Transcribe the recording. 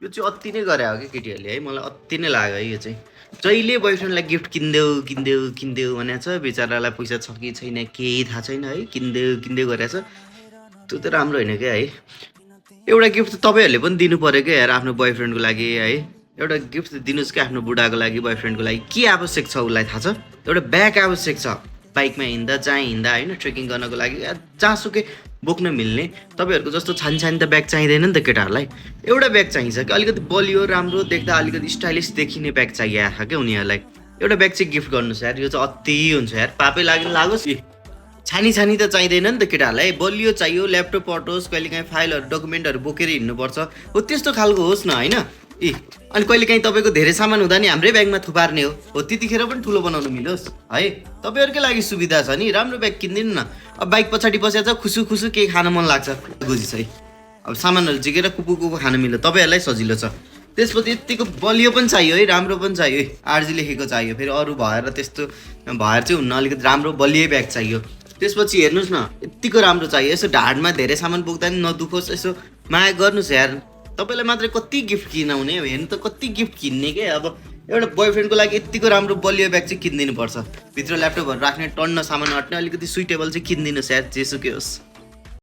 यो चाहिँ अति नै गरे हो कि केटीहरूले है मलाई अति नै लाग्यो है यो चाहिँ जहिले बोयफ्रेन्डलाई गिफ्ट किनिदेऊ भनेको छ बिचरालाई पैसा छ कि छैन केही थाहा छैन है किनिदेऊ गरेछ त्यो त राम्रो होइन क्या है एउटा गिफ्ट त तपाईँहरूले पनि दिनु पऱ्यो क्या यार आफ्नो बोयफ्रेन्डको लागि है एउटा गिफ्ट दिनुहोस् क्या आफ्नो बुढाको लागि बोयफ्रेन्डको लागि के आवश्यक छ उसलाई थाहा छ एउटा ब्याग आवश्यक छ बाइकमा हिँड्दा जहाँ हिँड्दा होइन ट्रेकिङ गर्नको लागि जहाँसुकै बोक्न मिल्ने तपाईँहरूको जस्तो छानी त ब्याग चाहिँदैन नि त केटाहरूलाई एउटा ब्याग चाहिन्छ कि अलिकति बलियो राम्रो देख्दा अलिकति स्टाइलिस देखिने ब्याग चाहिएको क्या उनीहरूलाई एउटा ब्याग चाहिँ गिफ्ट गर्नुहोस् यार यो चाहिँ अति हुन्छ यार पापै लागोस् छानी त चाहिँदैन नि त केटाहरूलाई बलियो चाहियो ल्यापटप अटोस् कहिलेकाहीँ फाइलहरू डकुमेन्टहरू बोकेर हिँड्नुपर्छ हो त्यस्तो खालको होस् न होइन अनि कहिलेकाहीँ तपाईँको धेरै सामान हुँदा नि हाम्रै ब्यागमा थुपार्ने हो त्यतिखेर पनि ठुलो बनाउनु मिलोस् है तपाईँहरूकै लागि सुविधा छ नि राम्रो ब्याग किनिदिनु न अब बाइक पछाडि बसेर खुसु केही खान मन लाग्छ बुझिस् है अब सामानहरू झिकेर कुपु खान मिल्यो तपाईँहरूलाई सजिलो छ त्यसपछि यतिको बलियो पनि चाहियो है राम्रो पनि चाहियो है आरजी लेखेको चाहियो फेरि अरू भएर त्यस्तो भएर चाहिँ हुन्न अलिकति राम्रो बलियो ब्याग चाहियो त्यसपछि हेर्नुहोस् न यतिको राम्रो चाहियो यसो ढाडमा धेरै सामान बोक्दा नि नदुखोस् यसो माया गर्नुहोस् यार तपाईँलाई मात्रै कति गिफ्ट किनाउने हेर्नु त कति गिफ्ट किन्ने के अब एउटा बोयफ्रेन्डको लागि यतिको राम्रो बलियो ब्याग चाहिँ किनिदिनुपर्छ भित्र ल्यापटपहरू राख्ने टन्न सामान अट्ने अलिकति सुइटेबल चाहिँ किनिदिनुहोस् यार जेसुकै होस्